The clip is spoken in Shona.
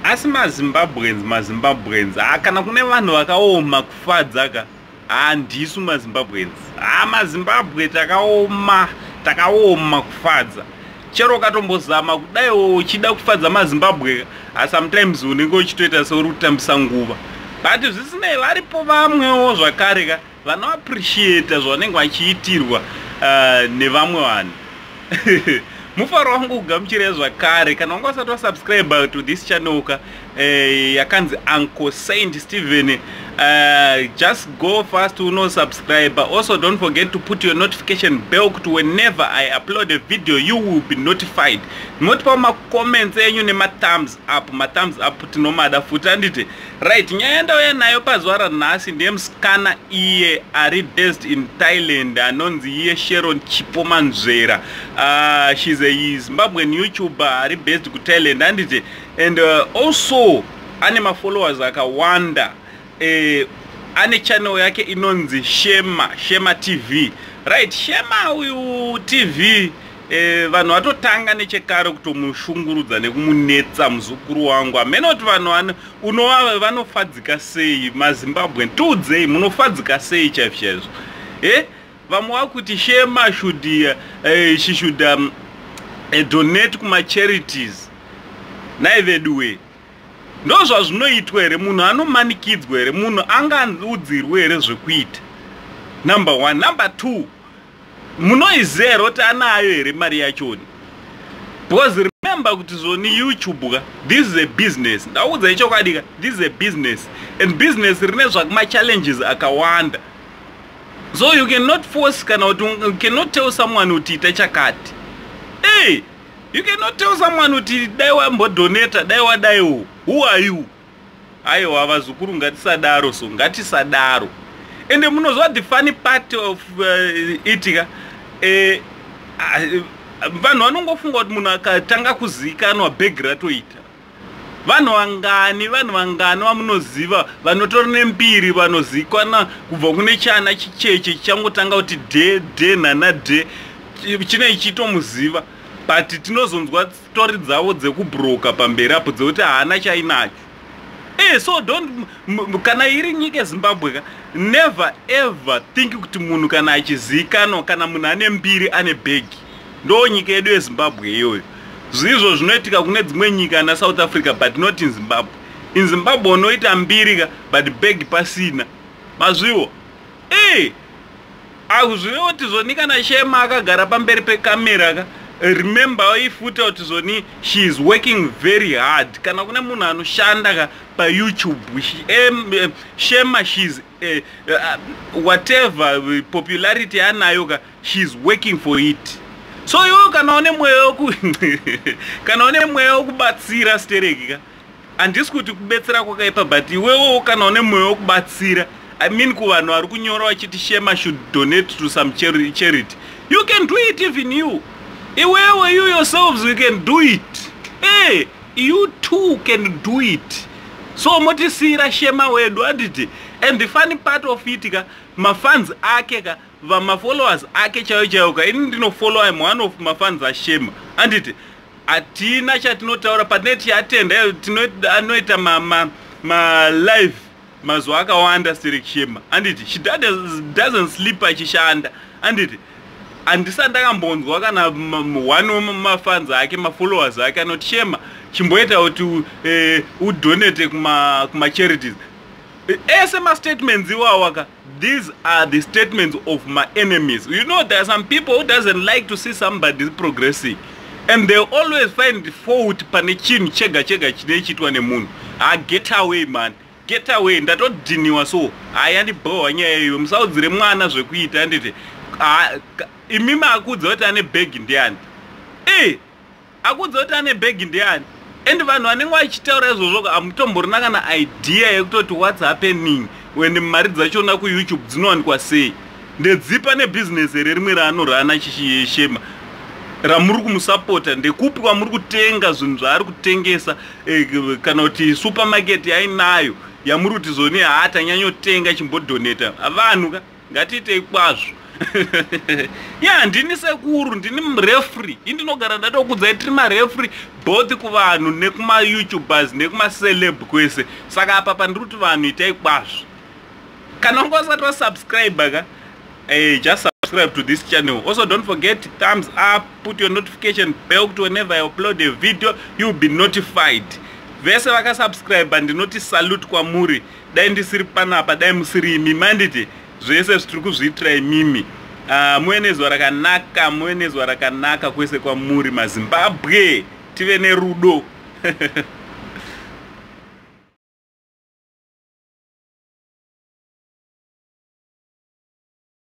Asi maZimbabweans, maZimbabweans, ha, kana kune vanhu vakaoma kufadza ka, handisu maZimbabweans. Ha, maZimbabwe takaoma, takaoma kufadza. Chero ukatombozama kudaiwo uchida kufadza maZimbabwe, sometimes unenge uchitoita seuri kutambisa nguva. But zvisinei, varipo vamwewo zvakare ka vanoappreciata zvavanenge vachiitirwa nevamwe vanhu. Mufaro wangu kugamuchirai zvakare. Kana wanga usati wasubscribe to this channel ka, yakanzi Uncle Saint Stephen, just go fast unosubscribe. Also, don't forget to put your notification bell kuti whenever I upload a video, you will be notified. Motipawo macomments enyu nemathumbs up. Mathumbs up tinomada futi, handiti? Right, nyaya yandauya nayo pazuva ranhasi ndeyemusikana iye ari based in Thailand, anonzi iye Sharon Chipo Manzvera. She's a Zimbabwean YouTuber ari based kuThailand, handiti? And also ane mafollowers akawanda. Ane channel yake inonzi Shema, Shema TV. Right, Shema uyu TV, vanhu vatotanga nechekare kutomushungurudza nekumunetsa muzukuru wangu. Hamene kuti vanhu unova vanofadzika sei. MaZimbabwe, tiudzei, munofadzika sei chaizvo chaizvo? E, vamwe vakuti Shema should, she should donate kumacharities. Nai veduwe, ndo zvazvinoitwa here? Munhu anomanikidzwa here? Munhu angaudzirwe here zvekuita? Number one. Number two, munoiziva here kuti anayo here mari yachoni? Because remember kuti zvoni YouTube ka, this is a business. Ndaudza ichokwadi ka, this is a business, and business rine zvakumachallenges akawanda. So you cannot force, kana kuti you cannot tell someone kuti ita chakati. Hey, you cannot tell someone kuti dai wambodonata, dai wadaiwo. Who are you? Aiwa vazukuru, ngatisadaro. So ngatisadaro. Ende munozwa, the funny part of it ka, vanhu vanongofunga kuti munhu akatanga kuzivikanwa, bhegi ratoita. Vanhu vangani, vanhu vangani vamunoziva vanotori nembiri, vanozivikanwa kubva kune chana chicheche chichangotanga kuti dhe dhe nana dhe, chine chitomuziva, but tinozonzwa stori dzavo dzekubroka pamberi apo dzekuti haana chainacho. So don't, kana iri nyika yeZimbabwe ka, never ever think kuti munhu kana achizivikanwa, kana munhu ane mbiri, ane bhegi. Ndo nyika yedu yeZimbabwe iyoyo. Zvizvo zvinoitika kune dzimwe nyika naSouth Africa, but not in Zimbabwe. In Zimbabwe unoita mbiri ka, but bhegi pasina. Mazviwo e akuzvive kuti zvoni kana Shema akagara pamberi pekamera ka, remember ifuta kuti zvoni she is working very hard. Kana kune munhu anoshanda ka paYouTube, Shema. She's whatever popularity anayo ka, she is working for it. So iwewe kana une mweya wekubatsira stereki ka, handisi kuti kubetsera kwakaipa, but iwewewo kana une mweya wekubatsira, I mean, kuvanhu vari kunyora vachiti Shema should donate to some charity, you can do it. Even you, iwewe, you yourselves, you can do it. Hey, you too can do it. So motisiyira Shema wedu, handiti? And the funny part of it ka, mafans ake ka, vamafollowers ake chaiyo chaiyo ka, ini ndinofollow, im one of mafans aShema, handiti? Hatina chatinotaura patine tichiatenda. Anoita malive ma mazuva akawanda sterek Shema, handiti? She doesn't sleep achishanda, handiti? Handisati ndakambonzwa kana one wemafans ake, mafollowers ake anoti, "Shema, chimboita kuti udonate kumacharities." Ese mastatements iwawa ka, these are the statements of my enemies. You know, there are some people who doesn't like to see somebody progressing, and they always find fault pane chinhu chega chega chine chiitwa nemunhu. Ha, get away, man, get away. Ndatodhiniwa. So hayandibhohwa nyaya iyoyo. Musaudzire mwana zvekuita, handiti? Imimi, akudza kuti ane bhegi ndiani? E, akudza kuti ane bhegi ndiani? And vanhu vanenge vachitaura izvozvo hamutomborina kana idea yekutoti what's happening when mari dzachona kuYouTube dzinowanikwa sei. Ndedzipa nebhizinesi here rimwe raanorana Shema ramuri kumusapota? Ndekupi kwamuri kutenga zvinhu zvaari kutengesa, kana kuti supermarket yainayo yamuri kuti zoni, haa, tanyanyotenga, chimbodonata? Vanhu ka, ngatiitei kwazvo. Ya, ndini sekuru, ndini murefri. Indinogara ndatokudzai, tiri marefri both kuvanhu nekumayoutubers nekumaceleb kwese. Saka apa pandiri kuti vanhu itai kwazvo. Kana unga usati wasubscribe ka, just subscribe to this channel. Also, don't forget, thumbs up, put your notification bell kuti whenever I upload a video, you'll be notified. Vese vakasubscribe, ndinoti salute kwamuri. Dai ndisiri panapa, dai musiri imi. Manditi zvese zvitiri kuzviitira imimi. Muve nezuva rakanaka, muve nezuva rakanaka kwese kwamuri. MaZimbabwe, tive nerudo.